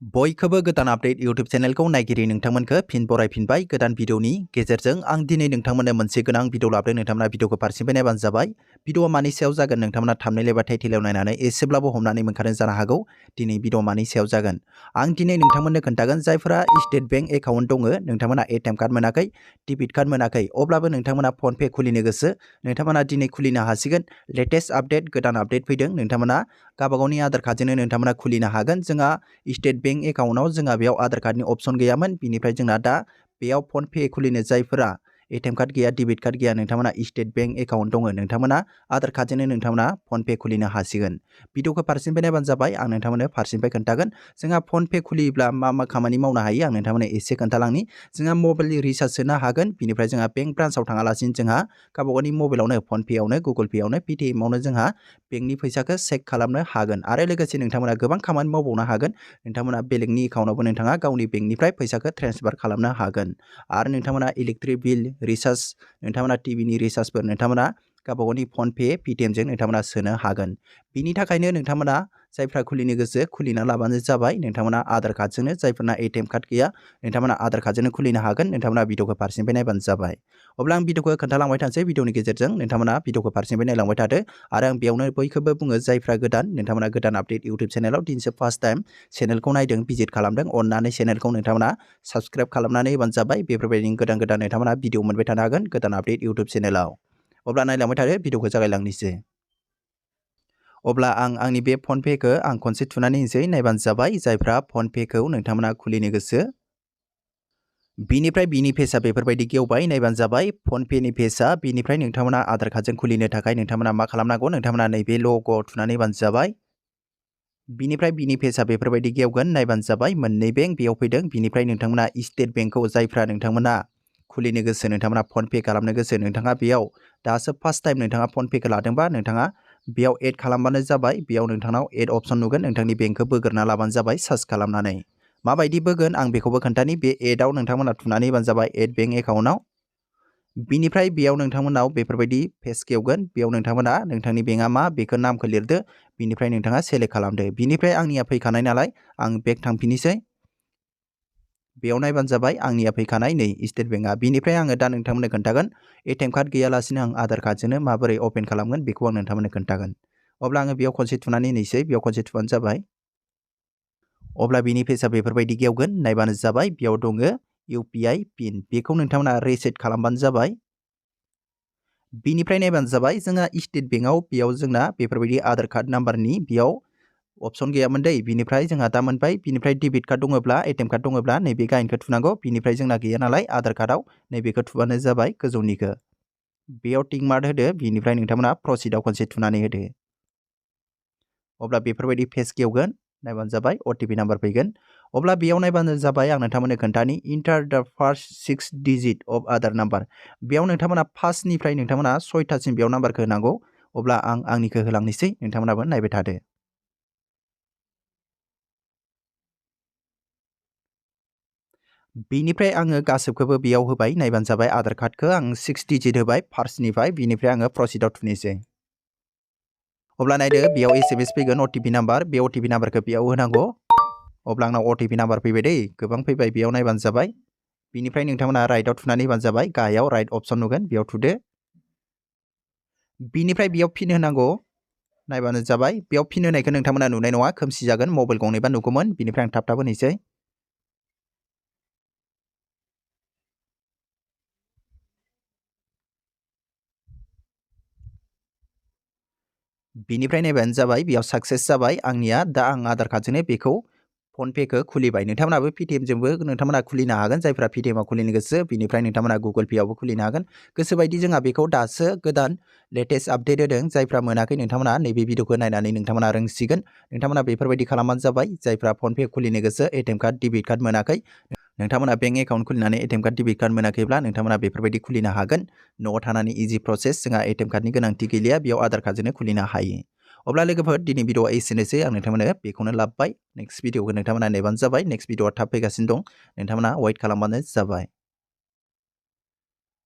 बयखौबो गोदान update YouTube चेनेलखौ नायगिरि नोंथांमोनखौ फिन बरायफिनबाय गोदान भिडिअनि गेजेरजों आं दिनै नोंथांमोननो मोनसे गोनां भिडिअ लाबोदों नोंथांमोना भिडिअखौ फारसेनिफ्राय नायबानो जाबाय भिडिअआ मानि सायाव जागोन नोंथांमोना थाम्बनेल एबा टाइटेलाव नायनानै एसेब्लाबो हमनानै मोनखादों जानो हागौ दिनै भिडिअ मानि सायाव जागोन आं दिनै नोंथांमोननो खोन्थागोन जायफोरा स्टेट बैंक एकाउन्ट दङ नोंथांमोना एटीएम कार्ड मोनाखै डेबिट कार्ड मोनाखै अब्लाबो नोंथांमोना फोनपे खुलिनो गोसो नोंथांमोना दिनै खुलिनो हासिगोन लेटेस्ट आपडेट गोदान आपडेट फैदों नोंथांमोना गावबागावनि आधार कार्डजोंनो नोंथांमोना खुलिनो हागोन जोंहा स्टेट बैंक एकाउन्टआव जोंहा बेयाव आधार कार्डनि अपसन गैयामोन बिनिफ्राय जोंना दा बेयाव फोनपे खुलिनो जायफोरा एटीएम कार्ड गैया डेबिट कार्ड गैया नोंथांमोना स्टेट बैंक एकाउन्ट दङ नोंथांमोना आधार कार्डजोंनो नोंथांमोना फोनपे खुलिनो हासिगोन भिडिअखौ फारसेनिफ्राय नायबानो जाबाय आं नोंथांमोननो फारसेनिफ्राय खोन्थागोन जोंहा फोनपे खुलियोब्ला मा खामानि मावनो हायो आं नोंथांमोननो एसे खोन्थालांनि जोंहा मबाइलनि रिचार्ज सोनो हागोन बिनिफ्राय जोंहा बैंक ब्रान्चआव थाङालासिनो जोंहा गावबागावनि मबाइलावनो फोनपेआवनो गुगल पेआवनो पेटीएमआवनो जोंहा बेंकनि फैसाखौ चेक खालामनो हागोन आरो लोगोसे नोंथांमोना गोबां खामानि मावबावनो हागोन नोंथांमोना बेलेगनि एकाउन्टआवबो नोंथाङा गावनि बेंकनिफ्राय फैसाखौ ट्रेन्सफार खालामनो हागोन आरो नोंथांमोना इलेक्ट्रिक बिल रिचार्ज नोंथांमोना टिभिनि रिचार्जफोर नोंथांमोना गावबागावनि फोनपे पेटीएमजों नोंथांमोना सोनो हागोन बिनि थाखायनो नोंथांमोना जायफ्रा खुलिनो गोसो खुलिना लाबानो जाबाय नोंथांमोना आधार कार्डजोंनो जायफोरना एटीएम कार्ड गैया नोंथांमोना आधार कार्डजोंनो खुलिनो हागोन नोंथांमोना भिडिअखौ फारसेनिफ्राय नायबानो जाबाय अब्ला आं भिडिअखौ खोन्थालांबाय थानोसै भिडिअनि गेजेरजों नोंथांमोना भिडिअखौ फारसेनिफ्राय नायलांबाय थादो आरो आं बेयावनो बयखौबो बुङो जायफ्रा गोदान नोंथांमोना गोदान आपडेट यूट्यूब चेनेलाव दिनैसो फार्स्ट टाइम चेनेलखौ नायदों भिजिट खालामदों अननानै चेनेलखौ नोंथांमोना साबस्क्राइब खालामनानै होबानो जाबाय बेफोरबायदिनो गोदान गोदान नोंथांमोना भिडिअ मोनबाय थानो हागोन गोदान आपडेट यूट्यूब चेनेलाव अब्ला नायलांबाय थादो भिडिअखौ जागायलांनोसै अब्ला आंनि बे फोनपेखौ आं खनसे थुनानै होनोसै नायबानो जाबाय जायफ्रा फोनपेखौ नोंथांमोना खुलिनो गोसो बिनिफ्राय बिनि पेजआ बेफोरबायदि गेवबाय नायबानो जाबाय फोनपेनि पेजआ बिनिफ्राय नोंथांमोना आधार कार्डजों खुलिनो थाखाय नोंथांमोना मा खालामनांगौ नोंथांमोना नैबे लग'आव थुनानै होबानो जाबाय बिनिफ्राय बिनि पेजआ बेफोरबायदि गेवगोन नायबानो जाबाय मोननै बेंक बेयाव फैदों बिनिफ्राय नोंथांमोना स्टेट बेंकखौ जायफ्रा नोंथांमोना खुलिनो गोसो नोंथांमोना फोनपे खालामनो गोसो नोंथाङा बेयाव दासो फार्स्ट टाइम नोंथाङा फोनपेखौ लादोंबा नोंथाङा बेयाव एड खालामबानो जाबाय बेयाव नोंथांनाव एड अपसन नुगोन नोंथांनि बेंकखौ बोगोरना लाबानो जाबाय सार्च खालामनानै माबायदि बोगोन आं बेखौबो खोन्थानि बे एडआव नोंथांमोना थुनानै होबानो जाबाय एड बेंक एकाउन्टआव बिनिफ्राय बेयाव नोंथांमोनाव बेफोरबायदि पेज गेवगोन बेयाव नोंथांमोना नोंथांनि बेंकआ मा बेखौ नामखौ लिरदो बिनिफ्राय नोंथाङा सेलेक्ट खालामदो बिनिफ्राय आंनिया फैखानाय नालाय आं बेक थांफिननोसै बेयाव नायबानो जाबाय आंनिया फैखानाय नै स्टेट बेंकआ बिनिफ्राय आङो दा नोंथांमोननो खोन्थागोन एटीएम कार्ड गैयालासिनो आं आधार कार्डजोंनो माबोरै अपेन खालामगोन बेखौ आं नोंथांमोननो खोन्थागोन अब्ला आङो बेयाव खनसे थुनानै होनोसै बेयाव खनसे थुबानो जाबाय अब्ला बिनि पेजआ बेफोरबायदि गेवगोन नायबानो जाबाय बेयाव दङ इउपिआई पिन बेखौ नोंथांमोना रिसेट खालामबानो जाबाय बिनिफ्राय नायबानो जाबाय जोंहा स्टेट बेंकआव बेयाव जोंना बेफोरबायदि आधार कार्ड नाम्बारनि बेयाव अपसन गैयामोन दै बिनिफ्राय जोंहा दा मोनबाय बिनिफ्राय डेबिट कार्ड दङब्ला एटीएम कार्ड दङब्ला नैबे गाहायनिखौ थुनांगौ बिनिफ्राय जोंना गैया नालाय आधार कार्डआव नैबेखौ थुबानो जाबाय गोजौनिखौ बेयाव टिक मार्क होदो बिनिफ्राय नोंथांमोना प्रसिडआव खनसे थुनानै होदो अब्ला बेफोरबायदि पेज गेवगोन नायबानो जाबाय ओटिपि नाम्बार फैगोन अब्ला बेयाव नायबानो जाबाय आं नोंथांमोननो खोन्थानि इन्टार द first 6 digit of Aadhaar number बेयाव नोंथांमोना फार्स्टनिफ्राय नोंथांमोना 6थासिम बेयाव नाम्बारखौ होनांगौ अब्ला आं आंनिखौ होलांनोसै नोंथांमोनाबो नायबाय थादो बिनिफ्राय आङो गासिबखौबो बेयाव होबाय नायबानो जाबाय आधार कार्डखौ आं 6 डिजिट होबाय फार्स्टनिफ्राय बिनिफ्राय आङो प्रसिडआव थुनोसै अब्ला नायदो बेयाव एसएमएस फैगोन ओटिपि नाम्बार बे ओटिपि नाम्बारखौ बेयाव होनांगौ अब्ला आंनाव ओटिपि नाम्बार फैबाय दै गोबां फैबाय बेयाव नायबानो जाबाय बिनिफ्राय नोंथांमोना राइटआव थुनानै होबानो जाबाय गाहायाव राइट अपसन नुगोन बेयाव थुदो बिनिफ्राय बेयाव पिन होनांगौ नायबानो जाबाय बेयाव पिन होनायखौ नोंथांमोना नुनाय नङा खोमसि जागोन मबाइल गंनैबा नुगौमोन बिनिफ्राय आं थाब थाब होनोसै बिनिफ्राय नायबानो जाबाय बेयाव साक्सेस जाबाय आंनिया दा आं आधार कार्डजोंनो बेखौ फोनपेखौ खुलिबाय नोंथांमोनाबो पेटीएमजोंबो नोंथांमोना खुलिनो हागोन जायफ्रा पेटीएमआव खुलिनो गोसो बिनिफ्राय नोंथांमोना गुगल पेआवबो खुलिनो हागोन गोसोबायदि जोंहा बेखौ दासो गोदान लेटेस्ट आपडेट होदों जायफ्रा मोनाखै नोंथांमोना नैबे भिडिअखौ नायनानै नोंथांमोना रोंसिगोन नोंथांमोना बेफोरबायदि खालामबानो जाबाय जायफ्रा फोनपे खुलिनो गोसो एटीएम कार्ड डेबिट कार्ड मोनाखै नोंथांमोना बेंक एकाउन्ट खुलिनानै एटीएम कार्ड डेबिट कार्ड मोनाखैब्ला नोंथांमोना बेफोरबायदि खुलिनो हागोन न'आव थानानै इजि प्रसेस जोंहा एटीएम कार्डनि गोनांथि गैलिया बेयाव आधार कार्डजोंनो खुलिनो हायो अब्ला लोगोफोर दिनै भिडिअआ एसेनोसै आं नोंथांमोननो बेखौनो लाबोबाय नेक्स्ट भिडिअखौ नोंथांमोना नायबानो जाबाय नेक्स्ट भिडिअआ थाब फैगासिनो दं नोंथांमोना वेट खालामबानो जाबाय